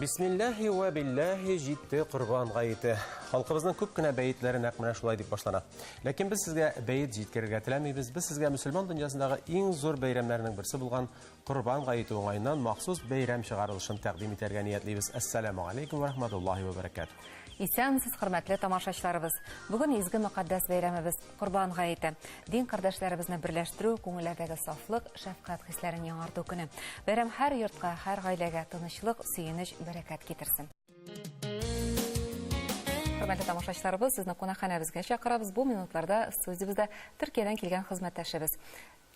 Бисмиллаһи вә биллаһи җитте Корбан гаете. Халкыбызның күп кенә бәетләре нәкъ менә шулай дип башлана. Ләкин без сезгә бәет җиткерергә теләмибез. Без сезгә мөселман дөньясындагы иң зур бәйрәмнәрнең берсе булган Корбан гаете уңаеннан махсус бәйрәм чыгарылышын тәкъдим итәргә ниятлибез. Әссәламү алейкум вә рахматуллаһи вә бәрәкәтүһ. Исәнмесез, хөрмәтле тамашачыларыбыз. Бүген изге мөкатдәс бәйрәмебез Корбан гаете. Дин кардәшләребезне берләштерү, күңелләрдәге сафлык, шәфкать хисләрен яңарту көне. Бәйрәм һәр йортка, һәр гаиләгә тынычлык, сөенеч, бәрәкәт китерсен. Хөрмәтле тамашачыларыбыз, сезне кунакханәбезгә чакырабыз. Бу минутларда студиябездә Төркиядән килгән хезмәттәшебез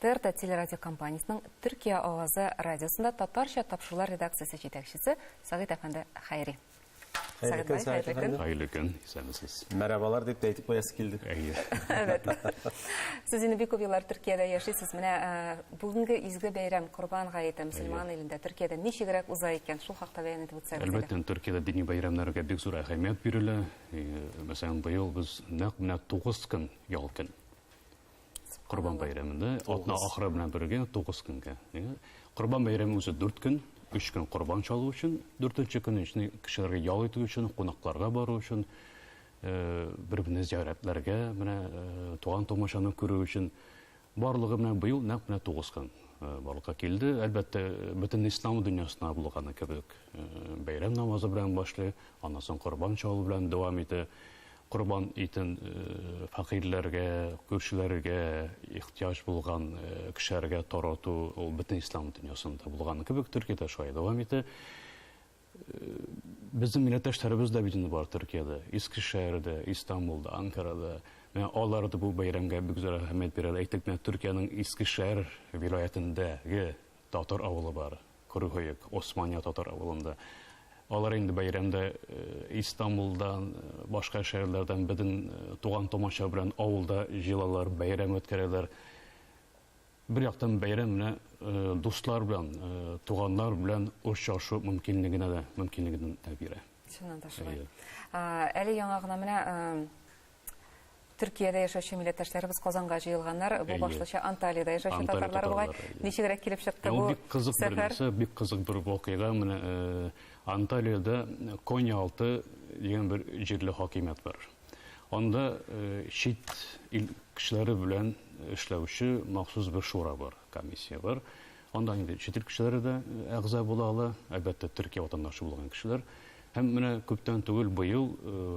ТРТ телерадиокомпаниясенең Төркия авазы радиосында татарча тапшырулар редакциясе җитәкчесе Сәгыйть әфәнде Хәйри. Хәерле көн, Сәгыйть әфәнде. Хәерле көн, исәнмесез. Мәрәбалар дип тә әйтеп куясы килде. Әйе. Әбәт. Сез инде бик күп еллар Төркиядә яшисез. Менә э, бүгенге изге бәйрәм Корбан гаете мөселман илендә Төркиядә ничегрәк уза икән? Шул хакта бәян итеп үтсәгез иде. Әлбәттә, Төркиядә дини бәйрәмнәргә бик зур әһәмият бирелә. Э, мәсәлән, быел без нәкъ менә 9 көн ял көн. Корбан бәйрәмендә атна ахыры белән бергә 9 көнгә. Корбан бәйрәме үзе 4 көн, 3 көн корбан чалу өчен, 4нче көн өчен кешеләргә ял итү өчен, кунакларга бару өчен, э, бер-берне зиярәтләргә, менә э, туган тумачаны күрү өчен. Барлыгы менә быел нәкъ менә 9 көн э, барлыкка килде. Әлбәттә, бөтен ислам дөньясына булганы кебек бәйрәм намазы белән башлый, аннан соң корбан чалу белән дәвам итә. Корбан итен фәкыйрьләргә, күршеләргә, ихтыяҗ булган кешеләргә тарату ул бөтен ислам дөньясында булган кебек Төркиядә шулай дәвам итә. Безнең милләттәшләребез дә бит инде бар Төркиядә, Искешәһәрдә, Истанбулда, Анкарада. Менә алар да бу бәйрәмгә бик зур әһәмият бирәләр. Әйтик, менә Төркиянең Искешәһәр вилаятендәге татар авылы бар. Корыгөек, Османия татар авылында. Алар инде бәйрәмдә Истанбулдан, башка шәһәрләрдән бөтен туган-тумача белән авылда җыелалар, бәйрәм үткәрәләр. Бер яктан бәйрәм менә дуслар белән, туганнар белән очрашу мөмкинлегенә дә мөмкинлеген дә бирә. Чыннан да шулай. Әле яңа гына менә Төркиядә яшәүче милләттәшләребез Казанга җыелганнар. Бу башлыча Анталиядә яшәүче татарлар бугай. Ничегрәк килеп чыкты бу бик кызык бер нәрсә, бик кызык бер вакыйга. Менә э, Анталиядә Конья-алты дигән бер җирле хакимият бар. Анда э, чит ил кешеләре белән эшләүче махсус бер шура бар, комиссия бар. Анда инде чит ил кешеләре дә э, әгъза була ала, әлбәттә, Төркия ватандашы булган кешеләр. Һәм менә күптән түгел быел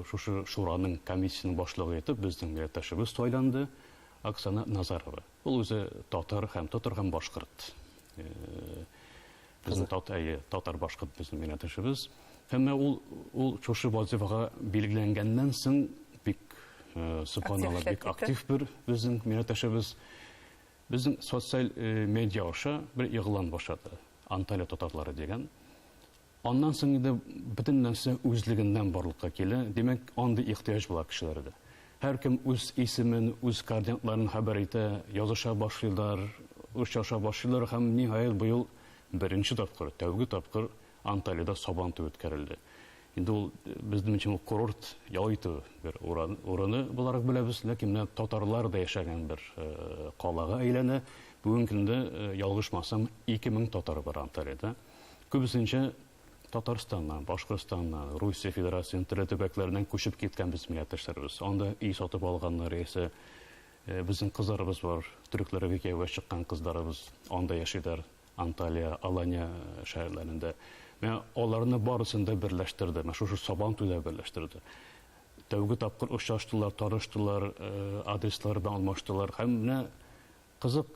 шушы шураның комиссиянең башлыгы итеп безнең милләттәшебез сайланды, Оксана Назарова. Ул үзе татар һәм татар һәм башкорт. Безнең тат, әйе, татар башкорт безнең милләттәшебез. Һәм менә ул ул шушы вазифага билгеләнгәннән соң бик субханалла, бик актив бер безнең милләттәшебез. Безнең социаль медиа аша бер игълан башлады. Анталия татарлары дигән. Аннан соң инде бөтен нәрсә үзлегеннән барлыкка килә. Димәк, андый ихтыяҗ була кешеләрдә. Һәркем үз исемен, үз координатларын хәбәр итә, языша башлыйлар, очраша башлыйлар һәм, ниһаять, быел беренче тапкыр, тәүге тапкыр Анталиядә Сабан туе үткәрелде. Инде ул безнең өчен ул курорт, ял итү бер урыны буларак беләбез, ләкин менә татарлар да яшәгән бер калага әйләнә. Бүгенге көндә, ялгышмасам, 2000 татар бар Анталиядә. Күбесенчә Татарстаннан, Башкортстаннан, Русия Федерациясенең төрле төбәкләреннән күчеп киткән без милләттәшләребез. Анда өй сатып алганнар яисә э, безнең кызларыбыз бар, төрекләргә кияүгә чыккан кызларыбыз анда яшиләр, Анталия, Алания э, шәһәрләрендә. Менә аларны барысын да берләштерде. Менә шушы Сабан туйда берләштерде. Тәүге тапкыр очраштылар, таныштылар, э, адреслар белән алмаштылар һәм менә Кызык,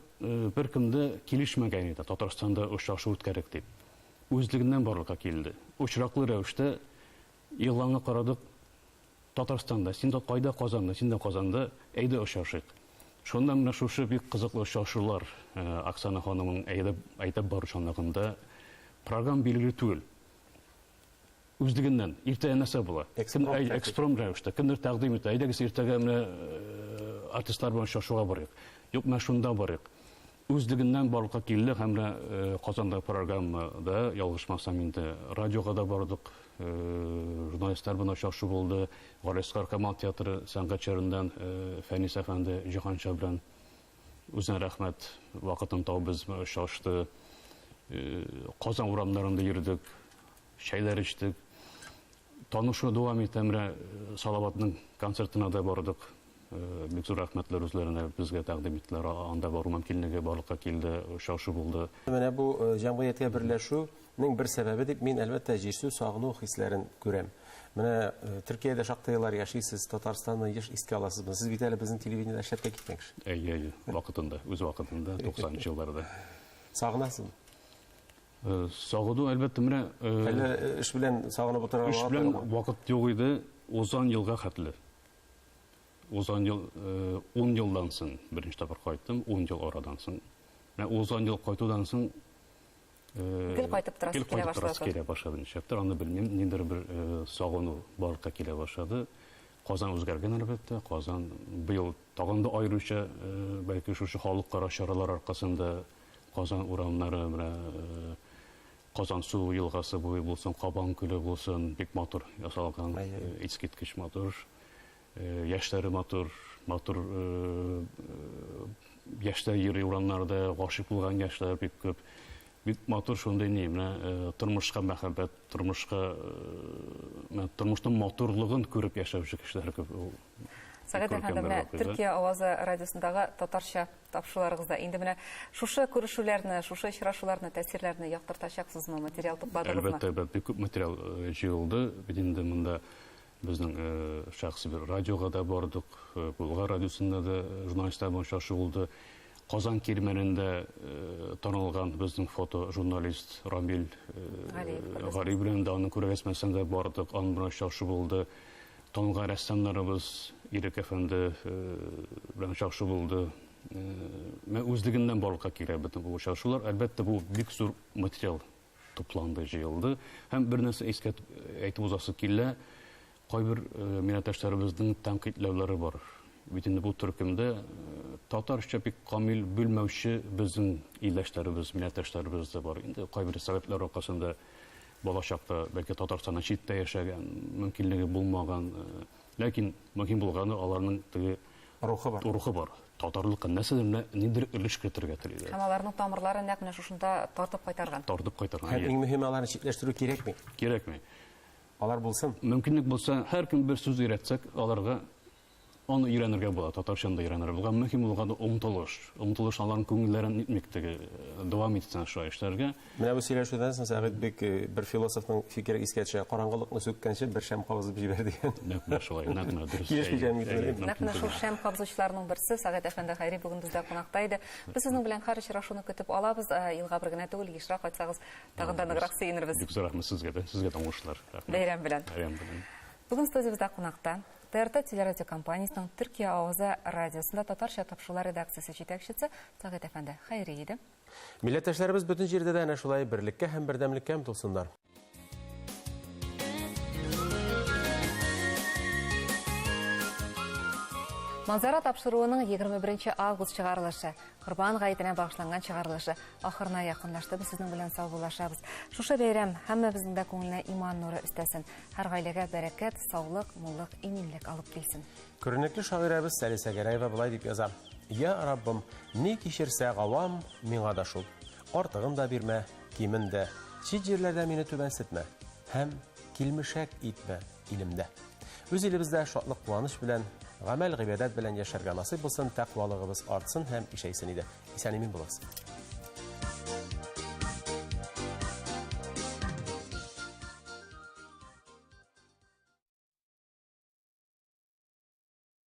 беркем дә килешмәгән иде Татарстанда очрашу үткәрик дип. Үзлегеннән барлыкка килде. Очраклы рәвештә игъланга карадык, Татарстанда, син дә кайда, Казанда, син дә Казанда, әйдә очрашыйк. Шуннан менә шушы бик кызыклы очрашулар Оксана ханымның әйдәп, әйдәп баручанлыгында программа билгеле түгел. Үзлегеннән иртәгә нәрсә була? Экспромт. Экспромт рәвештә. Кемдер тәкъдим итә, әйдәгез иртәгә менә артистлар белән очрашуга барыйк. Юк, менә шунда барыйк. Үзлегеннән барлыкка килде һәм менә Казанда программада, ялгышмасам инде, радиога да бардык, журналистлар белән очрашу булды. Галиәсгар Камал театры сәнгатьчеләреннән Фәнис әфәнде Җиһанша белән үзенә рәхмәт, вакытын табып без очрашты. Казан урамнарында йөрдек. Чәйләр эчтек. Танышу дәвам итә. Менә Салаватның концертына да бардык. Бик зур рәхмәтләр үзләренә, безгә тәкъдим иттеләр. Анда бару мөмкинлеге барлыкка килде, очрашу булды. Менә бу җәмгыятькә берләшүнең бер сәбәбе дип мин, әлбәттә, җирсү, сагыну хисләрен күрәм. Менә Төркиядә шактый еллар яшисез, Татарстанны еш искә аласызмы? Сез бит әле безнең телевидениедә эшләп тә киткән кеше. Әйе, әйе, вакытында, үз вакытында, 90 нчы елларда. Сагынасызмы? Сагыну, әлбәттә, менә Әллә эш белән сагынып утырырга вакыт Эш белән вакыт юк иде, узган елга хәтле. Узган ел, 10 елдан соң беренче тапкыр кайттым, 10 ел арадан соң. Менә узган ел кайтудан соң Гел кайтып торасы килә башлады. Гел кайтып торасы килә башлады. Нишләптер, аны белмим, ниндидер бер сагыну барлыкка килә башлады. Казан үзгәргән, әлбәттә. Казан быел тагын да аеруча, бәлки шушы халыкара чаралар аркасында Казан урамнары, менә Казансу елгасы буе булсын, Кабан күле булсын, бик матур ясалган, искиткеч матур. Яшьләре матур, матур яшьләр йөри урамнарда, гашыйк булган яшьләр бик күп. Бик матур шундый ни, менә тормышка мәхәббәт, тормышка, менә тормышның матурлыгын күреп яшәүче кешеләр күп. Сәгыйть әфәнде, менә Төркия авазы радиосындагы татарча тапшыруларыгызда инде менә шушы күрешүләрне, шушы очрашуларны, тәэсирләрне яктыртачаксызмы, материал тупладыгызмы? Әлбәттә, әлбәттә, бик күп материал җыелды. Бит инде монда безнең шәхси бер радиога да бардык, Болгар радиосында да журналистлар белән очрашу булды. Казан кирмәнендә танылган безнең фотожурналист Рамил Галиев белән дә аның күргәзмәсенә дә бардык, аның белән очрашу булды. Танылган рәссамнарыбыз Ирек әфәнде белән очрашу булды. Менә үзлегеннән барлыкка килә бөтен бу очрашулар. Әлбәттә, бу бик зур материал тупланды, җыелды. Һәм бер нәрсә искә әйтеп узасы килә. Кайбер милләттәшләребезнең тәнкыйтьләүләре бар. Бит инде бу төркемдә татарча бик камил белмәүче безнең илдәшләребез, милләттәшләребез дә бар. Инде кайбер сәбәпләр аркасында Балачакта, бәлки, Татарстаннан читтә яшәгән, мөмкинлеге булмаган. Ләкин мөһим булганы аларның теге рухы бар. Рухы бар. Татарлыкка нәрсәдер менә ниндидер өлеш кертергә телиләр. Һәм аларның тамырлары нәкъ менә шушында тартып кайтарган. Тартып кайтарган. Һәм иң мөһиме аларны читләштерү кирәкми. Кирәкми. Алар булсын. Мөмкинлек булса, һәркем бер сүз өйрәтсәк, аларга Аны өйрәнергә була, татарчаны да өйрәнергә була. Мөһим булганы омтылыш. Омтылыш аларның күңелләрен нитмик теге дәвам итсен шулай эшләргә. Менә бу сөйләшүдән соң Сәгыйть бик бер философның фикере искә төшә. Караңгылыкны сүккәнче бер шәм кабызып җибәр дигән. Нәкъ менә шулай, нәкъ менә дөрес. Килешмичә микән? Нәкъ менә шул шәм кабызучыларның берсе Сәгыйть әфәнде Хәйри бүген бездә кунакта иде. Без сезнең белән һәр очрашуны көтеп алабыз. Елга бер генә түгел, ешрак кайтсагыз, тагын да ныграк сөенербез. Бик зур рәхмәт сезгә дә. Сезгә дә уңышлар. Рәхмәт. Бәйрәм белән. Бәйрәм белән. Бүген студиябездә кунакта ТРТ телерадиокомпаниясенең Төркия авазы радиосында татарча тапшырулар редакциясе җитәкчесе Сәгыйть әфәнде Хәйри иде. Милләттәшләребез бөтен җирдә дә әнә шулай берлеккә һәм бердәмлеккә омтылсыннар. Манзара тапшыруының 21 август чыгарылышы, Корбан гаетенә багышланган чыгарылышы ахырына якынлашты. Без сезнең белән саубуллашабыз. Шушы бәйрәм һәммәбезнең дә күңеленә иман нуры өстәсен. Һәр гаиләгә бәрәкәт, саулык, муллык, иминлек алып килсен. Күренекле шагыйрәбез Сәлисә Гәрәева болай дип яза: Я Раббым, ни кичерсә гавам, миңа да шул. Артыгын да бирмә, кимен дә. Чит җирләрдә мине түбәнсетмә һәм килмешәк итмә илемдә. Үз илебездә шатлык-куаныч белән, гамәл-гыйбадәт белән яшәргә насыйп булсын, тәкъвалыгыбыз артсын һәм ишәйсен иде. Исән-имин булыгыз.